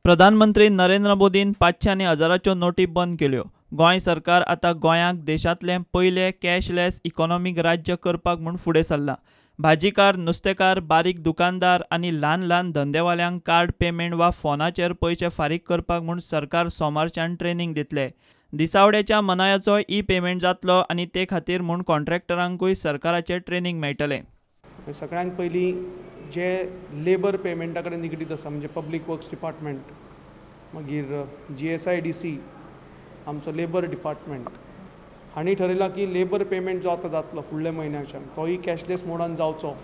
प्रधानमंत्री नरेंद्र मोदीन 500 आनी 1000च्यो नोटी बंद केल्यो. गोंय सरकार आतां गोंयाक देशांतलें पयलें कॅशलेस इकॉनॉमीक राज्य करपाक म्हूण फुडें सरलां. भाजीकार, नुस्तेकार, बारीक दुकानदार आनी ल्हान ल्हान धंदेवाल्यांक कार्ड पेमेंट वा फोनाचेर पयशे फारीक करपाक म्हूण सरकार सोमारच्यान ट्रेनींग दितले. दिसावड्याच्या मनायाचो ई पेमेंट जातलो आनी ते खातीर म्हूण कॉन्ट्रॅक्टरांकूय सरकाराचें ट्रेनींग मेळटलें. सगळ्यांत पयलीं जे लेबर पेमेंटा कडेन निगडीत आसा म्हणजे पब्लीक वर्क्स डिपार्टमेंट, मागीर GSIDC आमचो लेबर डिपार्टमेंट हांणी ठरयलां की लेबर पेमेंट जो आतां जातलो फुडल्या म्हयन्याच्यान तोय कॅशलेस मोडान जावचो.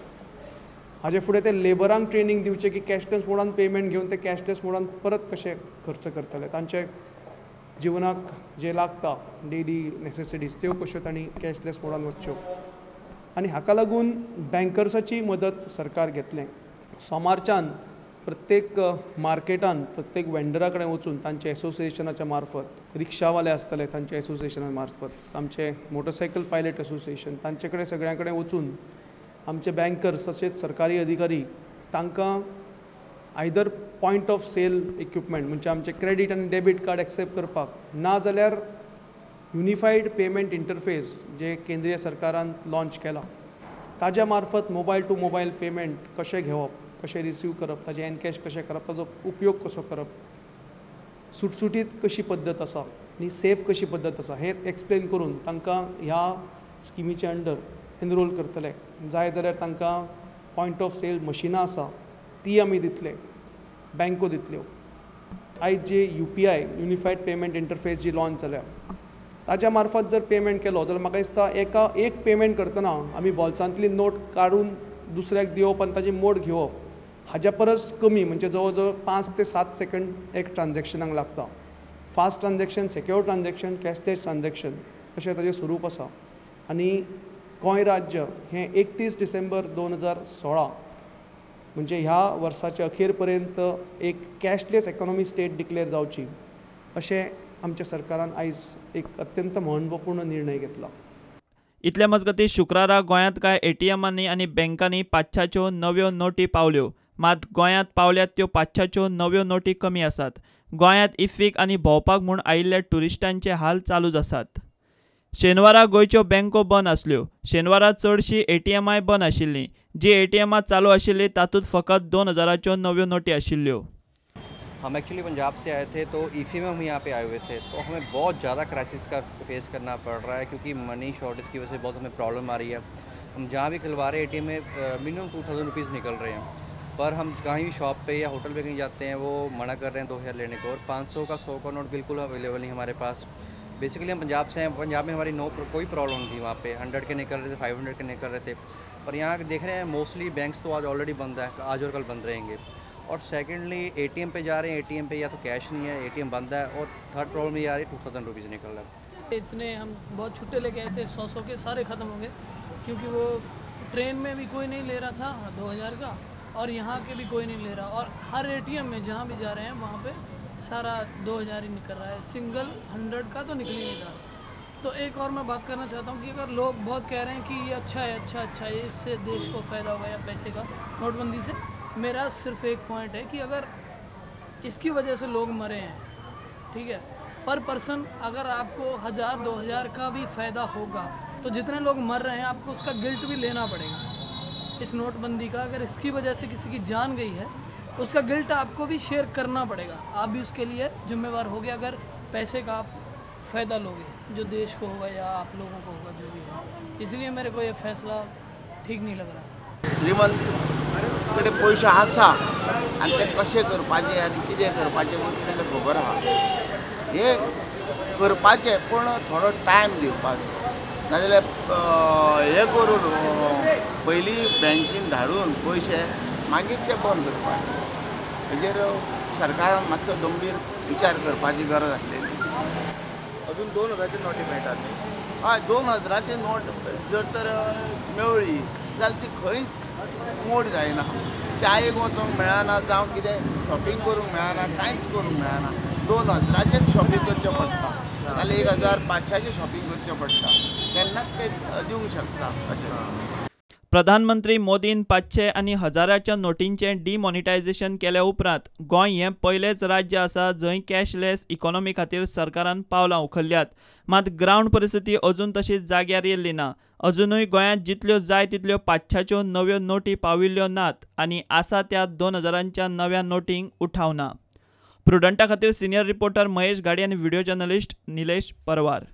हाजे फुडें ते लेबरांक ट्रेनींग दिवचें की कॅशलेस मोडान पेमेंट घेवन ते कॅशलेस मोडान परत कशे खर्च करतले, तांचे जिवनाक जे लागता डेली नेसेसिटीज त्यो कश्यो तांणी कॅशलेस मोडान वच्च्यो. आनी हाका लागून बँकर्साची मदत सरकार घेतलें. सोमारच्यान प्रत्येक मार्केटान प्रत्येक वेंडरा कडेन वचून तांचे एसोसिएशनाच्या मार्फत, रिक्षावाले आसतले तांच्या एसोसिएशना मार्फत, आमचे मोटरसायकल पायलट एसोसिएशन तांचे कडेन सगळ्यां कडेन वचून आमचे बँकर्स तशेंच सरकारी अधिकारी तांकां either point of sale equipment म्हणजे आमचे क्रेडीट आनी डेबीट कार्ड एक्सेप्ट करपाक, ना जाल्यार युनिफायड पेमेंट इंटरफेस जे केंद्रीय सरकारान लॉन्च केला ताज्या मार्फत मोबायल टू मोबायल पेमेंट कशें घेवप, कशें रिसीव करप, ताजें एनकॅश कशें करप, ताजो उपयोग कसो करप, सुटसुटीत कशी पद्दत आसा आनी सेफ कशी पद्दत आसा हें एक्सप्लेन करून तांकां ह्या स्किमीच्या अंडर एनरोल करतले. जाय जाल्यार तांकां पॉयंट ऑफ सेल मशिनां आसा ती आमी दितले, बँको दितल्यो. आयज जे UPI unified payment interface जी लॉन्च जाल्या ताज्या मार्फत जर पेमेंट केलो जाल्यार म्हाका दिसता एका एक पेमेंट करतना आमी बोल्सांतली नोट काडून दुसऱ्याक दिवप आनी ताजी मोड घेवप हाज्या परस कमी म्हणजे जवळ जवळ 5 ते 7 सेकंड एक ट्रान्झॅक्शनाक लागता. Fast transaction, secure transaction, cashless transaction अशें ताजें स्वरूप आसा. आनी गोंय राज्य हें 31 डिसेंबर 2016 म्हणजे ह्या वर्साच्या अखेर पर्यंत एक कॅशलेस इकॉनॉमी स्टेट डिक्लेअर जावची अशें आमच्या सरकारान आयज एक अत्यंत महत्वपूर्ण निर्णय घेतला. इतले मजगतीं शुक्रारा गोंयांत कांय एटीएमांनी आनी बँकांनी 500च्यो नव्यो नोटी पावल्यो. मात गोंयांत पावल्यात त्यो 500च्यो नव्यो नोटी कमी आसात. गोंयांत इफ्फीक आनी भोंवपाक म्हूण आयिल्ल्या ट्युरिस्टांचे हाल चालूच आसात. शेनवारा गोंयच्यो बँको बंद आसल्यो. शेनवारा चडशीं एटीएमाय बंद आशिल्लीं. जी एटीएमां चालू आशिल्लीं तातूंत फकत 2000च्यो नव्यो नोटी आशिल्ल्यो. हम एक्चुअली पंजाब से आए थे तो इफ़ी में हम यहाँ पे आए हुए थे, तो हमें बहुत ज़्यादा क्राइसिस का फेस करना पड़ रहा है क्योंकि मनी शॉर्टेज की वजह से बहुत हमें प्रॉब्लम आ रही है। हम जहाँ भी खुलवा रहे हैं एटीएम में मिनिमम 2000 रुपीज़ निकल रहे हैं, पर हम कहीं भी शॉप पे या होटल पे कहीं जाते हैं वो मना कर रहे हैं 2000 लेने को, और 500 का 100 का नोट बिल्कुल अवेलेबल नहीं हमारे पास। बेसिकली हम पंजाब से हैं, पंजाब में हमारी नो कोई प्रॉब्लम नहीं थी, वहाँ पे 100 के निकल रहे थे, 500 के निकल रहे थे, पर यहाँ देख रहे हैं मोस्टली बैंक्स तो आज ऑलरेडी बंद है, आज और कल बंद रहेंगे। और सेकेंडली एटीएम पे जा रहे हैं, एटीएम पे या तो कैश नहीं है, एटीएम बंद है, और थर्ड प्रॉब्लम ये आ रही है 2000 रुपीज़ निकल रहा है। इतने हम बहुत छुट्टे लेके आए थे, 100-100 के सारे ख़त्म हो गए क्योंकि वो ट्रेन में भी कोई नहीं ले रहा था 2000 का, और यहाँ के भी कोई नहीं ले रहा, और हर एटीएम में जहाँ भी जा रहे हैं वहाँ पे सारा 2000 ही निकल रहा है, सिंगल 100 का तो निकल ही नहीं रहा। तो एक और मैं बात करना चाहता हूँ कि अगर लोग बहुत कह रहे हैं कि ये अच्छा है, अच्छा अच्छा है, इससे देश को फ़ायदा होगा या पैसे का नोटबंदी से, मेरा सिर्फ एक पॉइंट है कि अगर इसकी वजह से लोग मरे हैं, ठीक है, पर पर्सन अगर आपको 1000-2000 का भी फ़ायदा होगा तो जितने लोग मर रहे हैं आपको उसका गिल्ट भी लेना पड़ेगा इस नोटबंदी का। अगर इसकी वजह से किसी की जान गई है उसका गिल्ट आपको भी शेयर करना पड़ेगा, आप भी उसके लिए जिम्मेवार हो गए अगर पैसे का आप फ़ायदा लोगे, जो देश को होगा या आप लोगों को होगा, जो भी है। इसलिए मेरे को ये फैसला ठीक नहीं लग रहा। श्रीमंत कडेन पयशे आसा आनी ते कशें करपाचें आनी कितें करपाचें म्हूण तांकां खबर आहा। हें करपाचें पूण थोडो टायम दिवपाचो, नाजाल्यार हें करून पयलीं बँकेन धाडून पयशे मागीर ते बंद करपाचे। हेजेर सरकारान मातसो गंभीर विचार करपाची गरज आसलेली। अजून 2000चे नोटी मेळटात न्ही? हय, 2000ची नोट जर तर मेळ्ळी जाल्यार ती खंयच मोड जायना, चायेक वचोंक मेळना, जावं कितें शॉपिंग करूंक मेळना, कांयच करूंक मेळना। 2000चेच शॉपिंग करचें पडटा, जाल्यार 1500चें शॉपिंग करचें पडटा, तेन्नाच ते दिवंक शकता अशें। प्रधानमंत्री मोदीन 500 आनी 1000च्या नोटींचें डिमॉनिटायझेशन केल्या उपरांत गोंय हें पयलेंच राज्य आसा जंय कॅशलेस इकॉनॉमी खातीर सरकारान पावलां उखल्ल्यात. मात ग्रावंड परिस्थिती अजून तशी जाग्यार येयल्ली ना. अजुनूय गोंयांत जितल्यो जाय तितल्यो 500च्यो नव्यो नोटी पाविल्ल्यो नात आनी आसा त्या 2000च्या नव्या नोटींक उठाव ना. प्रुडंटा खातीर सिनियर रिपोर्टर महेश घाडी आनी व्हिडिओ जर्नलिस्ट निलेश परवार.